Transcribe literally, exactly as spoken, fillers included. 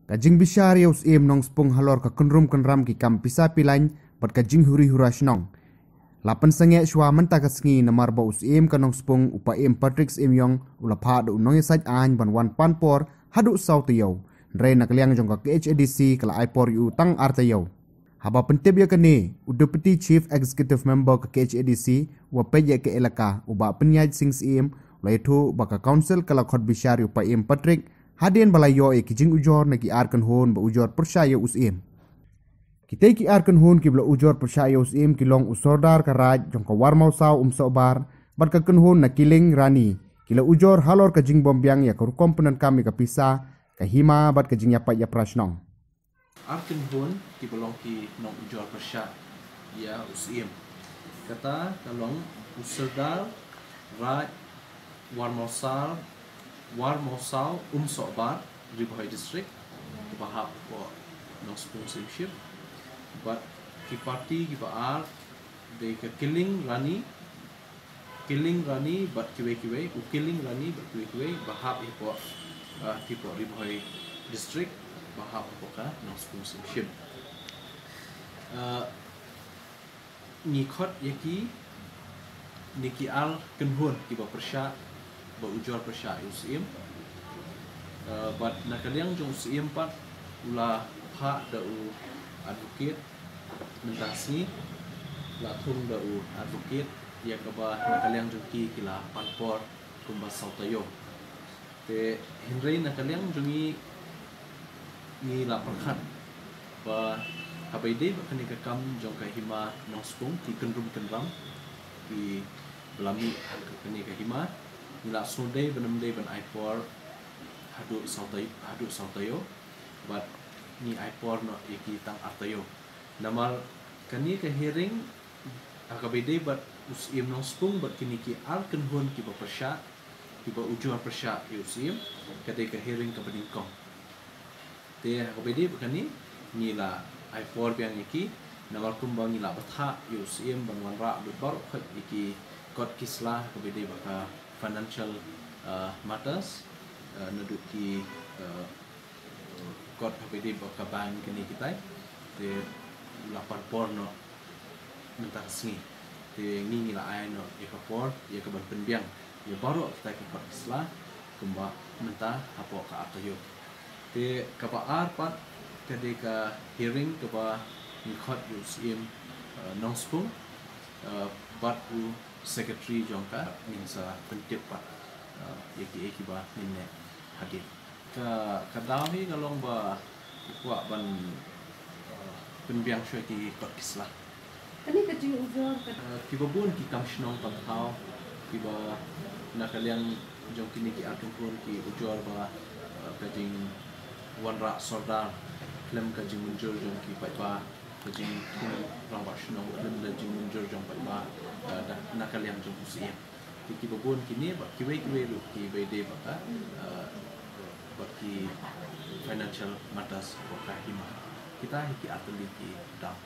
Ka jingbishar ïa u Syiem Nongspung halor ka kynrum kynram ki kam pisa pilaiñ bad ka jinghuri hura shnong la pynsangeh shuwa mynta ka sngi, namar ba u Syiem ka Nongspung u Paiem Patrick Syiemiong u la phah da u nongïasaid aiñ ban wan pan por haduh saw taïew, hynrei na ka liang jong ka K H A D C ka la ai por ïa u tang ar taïew. Haba pyntip ïa kane, u Deputy Chief Executive Member ka K H A D C uba peit ïa ka elaka, u Bah Pynïaid Sing Syiem, u la ïathuh ba ka Council ka la khot bishar ïa u Paiem Patrick hadien ba la ïoh ïa ki jingujor na ki ar kynhun ba ujor pyrshah ïa u Syiem. Kitei ki ar kynhun kiba la ujor pyrshah ïa u Syiem ki long u Sordar ka Raid jong ka Warmawsaw Umsohbar bad ka kynhun na Killing Rani, ki la ujor halor ka jingbym biang ïa ka rukom pyndonkam ïa ka pisa, ka hima bad ka jingïapait ïapra shnong. Ar kynhun kiba long ki nongujor pyrshah ïa u Syiem, kata ka long u Sordar Raid Warmawsaw, Warmawsaw Umsohbar, Ri Bhoi District, kaba hap hapoh Nongspung Syiemship. Bad ki party kiba ar dei ka Killing Rani, Killing Rani bad kiwei kiwei, u Killing Rani bad kiwei kiwei ba hap hapoh, ah, hapoh Ri Bhoi District, ba hap hapoh ka Nongspung Syiemship. Ah, ngi khot ïa kine ki ar kynhun kiba pyrshah, ba ujor pyrshah ïa u Syiem. Ah, bad na ka liang jong u Syiem pat u la phah da u advocate mynta ka sngi, la thung da u advocate, ïa kaba na ka liang jong ki ki la pan por kumba saw taïew. Te hynrei na ka liang jong ngi, ngi la pyrkhat ba haba ïadei bad kane ka kam jong ka hima Nongspung, ki kynrum kynram kiba la mih ha kane ka hima, ngi la sngewdei ban ym dei ban ai por haduh saw taïew, haduh saw taïew, bad ngi ai por noh ïa ki tang ar taïew. Namar kane ka hearing ha kaba ïadei bad u Syiem Nongspung bad kine ki ar kynhun kiba pyrshah, kiba ujor pyrshah ïa u Syiem, ka dei ka hearing kaba nyngkong. Te ha kaba ïadei bad kane ngi la ai por biang ïa ki, namar kumba ngi la bthah ïa u Syiem ban wanrah lut baroh khoit ïa ki kot ki sla ha kaba ïadei bad ka financial, ah, matters, ah, naduh ki, ah, kot ha kaba ïadei bad ka bank kine kitai. Te la pan por noh mynta ka sngi. Te ngi, ngi la ai noh ïa ka por ïa ka ban pynbiang ïa baroh kita ki kot ki sla kumba mynta hapoh ka ar taïew. Te kaba ar pat ka dei ka hearing kaba ngi khot ïa u Syiem, eh, Nongspung, eh, bad u secretary jong ka, ngin sa pyntip pat, eh, ïa kiei kiba ngin leh hadien. Ka, ka daw hi ka long ba u kwah ban, eh, pynbiang shuwa ki kot ki sla. Kane ka jingujor ka, eh, kiba bun ki kam shnong kam thaw kiba na ka liang jong kine ki ar kynhun ki ujor ba, eh, ka jingwanrah sordar khlem ka jingmynjur jong ki paidbah, ka jingthung rangbah shnong khlem da jingmynjur jong paidbah, eh, da, na ka liang jong u Syiem. Te kiba bun kine bad kiwei kiwei ruh kiba ïadei bad ka, eh, bad ki financial matters bad ka hima. Kita hi ki ar tylli ki daw.